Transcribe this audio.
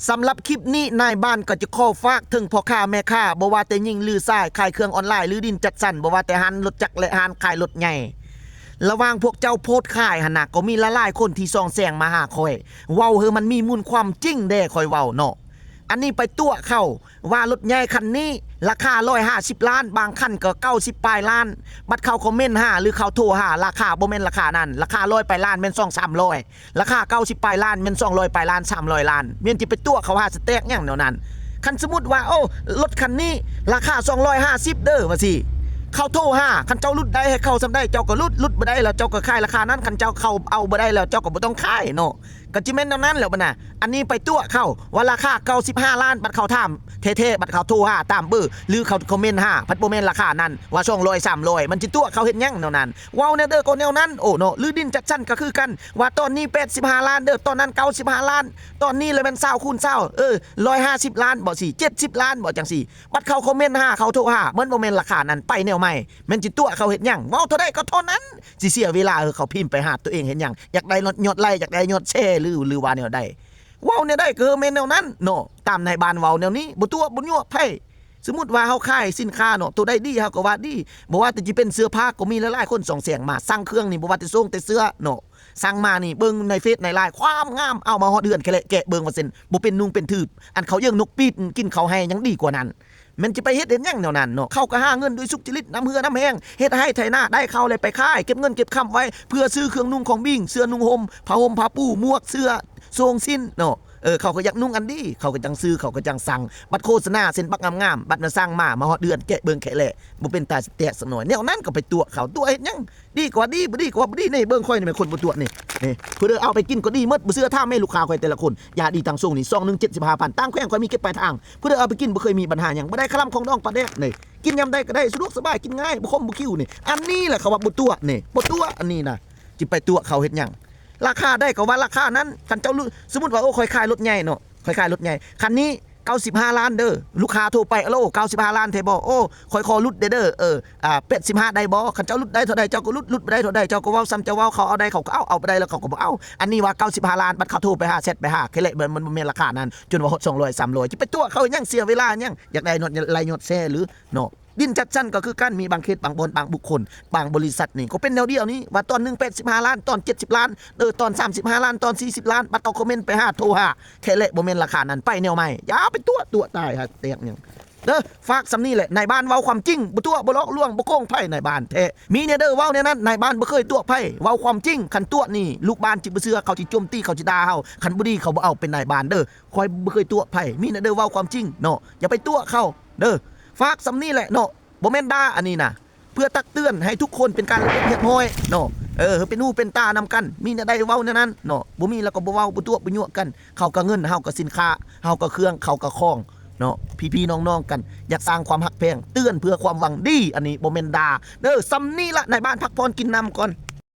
ສຳລັບຄລິບນີ້ ນາຍບ້ານກໍຈະຂໍຝາກເຖິງພໍ່ຄ້າແມ່ຄ້າ ບໍ່ວ່າແຕ່ຍິງຫຼືຊາຍ ຂາຍເຄື່ອງອອນລາຍ ຫຼືດິນຈັດສັນ ບໍ່ວ່າແຕ່ຮ້ານລົດຈັກ ແລະ ຮ້ານຂາຍລົດໃຫຍ່ ລະຫວ່າງພວກເຈົ້າໂພດຂາຍຫັ້ນນະ ກໍມີຫຼາຍໆຄົນທີ່ສ່ອງແສງມາຫາຂ້ອຍ ເວົ້າໃຫ້ມັນມີມູນຄວາມຈິງແດ່ ຂ້ອຍເວົ້າເນາະ. ອັນນີ້ໄປຕົວະເຂົາວ່າລົດໃຫຍ່ຄັນນີ້ລາຄາຮ້ອຍຫ້າສິບລ້ານ ບາງຄັນກໍເກົ້າສິບປາຍລ້ານ ບັດເຂົາຄອມເມັນຫາ ຫຼືເຂົາໂທຫາ ລາຄາບໍ່ແມ່ນລາຄານັ້ນ ລາຄາຮ້ອຍປາຍລ້ານແມ່ນສອງສາມຮ້ອຍ ລາຄາເກົ້າສິບປາຍລ້ານແມ່ນສອງຮ້ອຍປາຍລ້ານ ສາມຮ້ອຍລ້ານ ແມ່ນຊິໄປຕົວະເຂົາຫາສະແຕກຫຍັງແນວນັ້ນ. ຄັນສົມມຸດວ່າ ໂອ້ ລົດຄັນນີ້ລາຄາສອງຮ້ອຍຫ້າສິບເດີ້ ວ່າຊີ້ ເຂົາໂທຫາ ຄັນເຈົ້າຫຼຸດໄດ້ໃຫ້ເຂົາສ່ຳໃດ ເຈົ້າກໍຫຼຸດ ຫຼຸດບໍ່ໄດ້ແລ້ວເຈົ້າກໍຂາຍລາຄານັ້ນ ຄັນເຈົ້າເຂົາເອົາບໍ່ໄດ້ແລ້ວ ເຈົ້າກໍບໍ່ຕ້ອງຂາຍເນາະ. ກໍຊິແມ່ນແນວນັ້ນແຫຼະບັດນະ. ອັນນີ້ໄປຕົວະເຂົາວ່າລາຄາເກົ້າສິບຫ້າລ້ານ ບັດເຂົາຖາມແທ້ໆ ບັດເຂົາໂທຫາຕາມເບີ ຫຼືເຂົາຄອມເມັນຫາ ພັດບໍ່ແມ່ນລາຄານັ້ນ ວ່າສອງຮ້ອຍ ສາມຮ້ອຍ ມັນຊິຕົວະເຂົາເຮັດຫຍັງແນວນັ້ນ. ເວົ້າແນວເດີກໍແນວນັ້ນ ໂອ້ເນາະ. ຫຼືດິນຈັດສັນກໍຄືກັນ ວ່າຕອນນີ້ແປດສິບຫ້າລ້ານເດີ້ ຕອນນັ້ນເກົ້າສິບຫ້າລ້ານ ຕອນນີ້ລະແມ່ນຊາວຄູນຊາວ ເອີ ຮ້ອຍຫ້າສິບລ້ານບໍ ຊິເຈັດສິບລ້ານບໍ ຈັ່ງຊີ້ ບັດເຂົາຄອມເມັນຫາ ເຂົາໂທຫາ ມັນບໍ່ແມ່ນລາຄານັ້ນ ໄປແນວໃໝ່ ແມ່ນຊິຕົວະເຂົາເຮັດຫຍັງ? ເວົ້າເທົ່າໃດກໍເທົ່ານັ້ນ ຊິເສຍເວລາ ເອີ ເຂົາພິມໄປຫາຕົວເອງເຮັດຫຍັງ? ຢາກໄດ້ຍອດໄລ້ ຢາກໄດ້ຍອດແຊ ຫຼື ຫຼືວ່າແນວໃດ? ເວົ້າແນວໃດກໍແມ່ນແນວນັ້ນເນາະ ຕາມນາຍບ້ານເວົ້າແນວນີ້ ບໍ່ຕົວະບໍ່ຍົວະໃຜ. ສົມມຸດວ່າເຮົາຂາຍສິນຄ້າເນາະ ໂຕໃດດີເຮົາກໍວ່າດີ ບໍ່ວ່າແຕ່ຊິເປັນເສື້ອຜ້າກໍມີຫຼາຍໆຄົນສ່ອງແສງມາ ສັ່ງເຄື່ອງນີ້ ບໍ່ວ່າແຕ່ໂສ້ງແຕ່ເສື້ອເນາະ ສັ່ງມານີ້ ເບິ່ງໃນເຟສໃນລາຍ ຄວາມງາມ ເອົາມາຮອດເຮືອນແຄ່ແລະ ແກະເບິ່ງວ່າຊັ້ນ ບໍ່ເປັນນຸ່ງເປັນຖືບ ອັນເຂົາເຢິງນົກປີດກິນເຂົ້າໄຮ່ຍັງດີກວ່ານັ້ນ. ແມ່ນຊິໄປເຮັດເຮັດຫຍັງແນວນັ້ນເນາະ ເຂົາກໍຫາເງິນດ້ວຍສຸກຈະລິດ ນ້ຳເຫື່ອນ້ຳແຮງ ເຮັດໄຮ່ໄຖນາ ໄດ້ເຂົ້າແລ້ວໄປຂາຍ ເກັບເງິນເກັບຄຳໄວ້ ເພື່ອຊື້ເຄື່ອງນຸ່ງຂອງບີງ ເສື້ອນຸ່ງຫົ່ມ ຜ້າຫົ່ມຜ້າປູ ໝວກ ເສື້ອ ໂສ້ງສິ້ນເນາະ. ເອີ ເຂົາກໍຢາກນຸ່ງອັນດີ ເຂົາກໍຈັ່ງຊື້ ເຂົາກໍຈັ່ງສັ່ງ ບັດໂຄສະນາເຊັ່ນບັກງາມໆ ບັດມາສັ່ງມາ ມາຮອດເຮືອນແກະເບິ່ງແຄ່ແລະ ບໍ່ເປັນຕາຊິແຕກສັກໜ້ອຍ. ແນວນັ້ນກໍໄປຕົວະເຂົາ ຕົວະເຮັດຫຍັງ? ດີກໍວ່າດີ ບໍ່ດີກໍວ່າບໍ່ດີ. ນີ້ເບິ່ງຂ້ອຍນີ້ແມ່ນຄົນບໍ່ຕົວະນີ້ ນີ້ ຜູ້ໃດເອົາໄປກິນກໍດີໝົດ ບໍ່ເຊື່ອຖາມແມ່ລູກຄ້າຂ້ອຍແຕ່ລະຄົນ ຢາດີຕັງຊົງນີ້ ຊອງໜຶ່ງເຈັດສິບຫ້າພັນ ຕ່າງແຂວງຂ້ອຍມີເກັບປາຍທາງ ຜູ້ໃດເອົາໄປກິນບໍ່ເຄີຍມີບັນຫາຫຍັງ ບໍ່ໄດ້ຄະລຳຂອງດອງປາແດກນີ້ ກິນຍາມໃດກໍໄດ້ ສະດວກສະບາຍ ກິນງ່າຍ ບໍ່ຂົມບໍ່ຂິວນີ້. ອັນນີ້ແຫຼະເຂົາວ່າບໍ່ຕົວະນີ້ ບໍ່ຕົວະອັນນີ້ນະ. ຊິໄປຕົວະເຂົາເຮັດຫຍັງ? ລາຄາໃດກໍວ່າລາຄານັ້ນ ຄັນເຈົ້າ ສົມມຸດວ່າ ໂອ້ ຂ້ອຍຂາຍລົດໃຫຍ່ເນາະ ຂ້ອຍຂາຍລົດໃຫຍ່ ຄັນນີ້ເກົ້າສິບຫ້າລ້ານເດີ້ ລູກຄ້າໂທໄປ ໂອ້ ເກົ້າສິບຫ້າລ້ານແທ້ບໍ່? ໂອ້ ຂ້ອຍຂໍຫຼຸດແດ່ເດີ້ ເອີ ອ່າ ແປດສິບຫ້າໄດ້ບໍ່? ຄັນເຈົ້າຫຼຸດໄດ້ເທົ່າໃດເຈົ້າກໍຫຼຸດ ຫຼຸດບໍ່ໄດ້ເທົ່າໃດເຈົ້າກໍເວົ້າ ສ່ຳເຈົ້າເວົ້າ ເຂົາເອົາໄດ້ເຂົາກໍເອົາ ເອົາບໍ່ໄດ້ແລ້ວເຂົາກໍບໍ່ເອົາ. ອັນນີ້ວ່າເກົ້າສິບຫ້າລ້ານ ບັດເຂົາໂທໄປຫາ ແຊັດໄປຫາ ແຄ່ແລະ ມັນບໍ່ແມ່ນລາຄານັ້ນ ຈົນວ່າຮອດສອງຮ້ອຍ ສາມຮ້ອຍ ຊິໄປຕົວະເຂົາຫຍັງ? ເສຍເວລາຫຍັງ? ຢາກໄດ້ຍອດໄລ້ຍອດແຊຫຼືເນາະ. ດິນຈັດສັນກໍຄືກັນ ມີບາງເຂດ ບາງບ່ອນ ບາງບຸກຄົນ ບາງບໍລິສັດນີ້ກໍເປັນແນວດຽວນີ້ ວ່າຕອນໜຶ່ງແປດສິບຫ້າລ້ານ ຕອນເຈັດສິບລ້ານ ເອີ ຕອນສາມສິບຫ້າລ້ານ ຕອນສີ່ສິບລ້ານ ບັດເຂົາຄອມເມັນໄປຫາ ໂທຫາ ແຄ່ແລະ ບໍ່ແມ່ນລາຄານັ້ນ ໄປແນວໃໝ່. ຢ່າໄປຕົວະ ຕົວະຕາຍຫາແຕກຫຍັງເດີ້ ຝາກສ່ຳນີ້ແຫຼະ. ນາຍບ້ານເວົ້າຄວາມຈິງ ບໍ່ຕົວະ ບໍ່ຫຼອກລວງ ບໍ່ໂກງໃຜ ນາຍບ້ານແທ້ ມີແນ່ເດີ້ ເວົ້າແນວນັ້ນ ນາຍບ້ານບໍ່ເຄີຍຕົວະໃຜ ເວົ້າຄວາມຈິງ. ຄັນຕົວະນີ້ ລູກບ້ານຊິບໍ່ເຊື່ອ ເຂົາຊິໂຈມຕີ ເຂົາຊິດ່າເຮົາ ຄັນບໍ່ດີເຂົາບໍ່ເອົາເປັນນາຍບ້ານເດີ້. ຂ້ອຍບໍ່ເຄີຍຕົວະໃຜ ມີແນ່ເດີ້ ເວົ້າຄວາມຈິງເນາະ ຢ່າໄປຕົວະເຂົາເດີ້. ຝາກສ່ຳນີ້ແຫຼະເນາະ ບໍ່ແມ່ນດ່າ ອັນນີ້ນະ ເພື່ອຕັກເຕືອນໃຫ້ທຸກຄົນເປັນການລະບຽບຮຽບຮ້ອຍເນາະ ເອີ ເປັນຫູເປັນຕານຳກັນ ມີແນວໃດເວົ້າແນວນັ້ນເນາະ ບໍ່ມີແລ້ວກໍບໍ່ເວົ້າ ບໍ່ຕົວະບໍ່ຍົວະກັນ. ເຂົາກໍເງິນ ເຮົາກໍສິນຄ້າ ເຮົາກໍເຄື່ອງ ເຂົາກໍຂອງເນາະ ພີ່ໆນ້ອງໆກັນ ຢາກສ້າງຄວາມຮັກແພງ ເຕືອນເພື່ອຄວາມຫວັງດີ ອັນນີ້ບໍ່ແມ່ນດ່າເດີ້. ສ່ຳນີ້ລະ ນາຍບ້ານພັກຜ່ອນກິນນ້ຳກ່ອນ.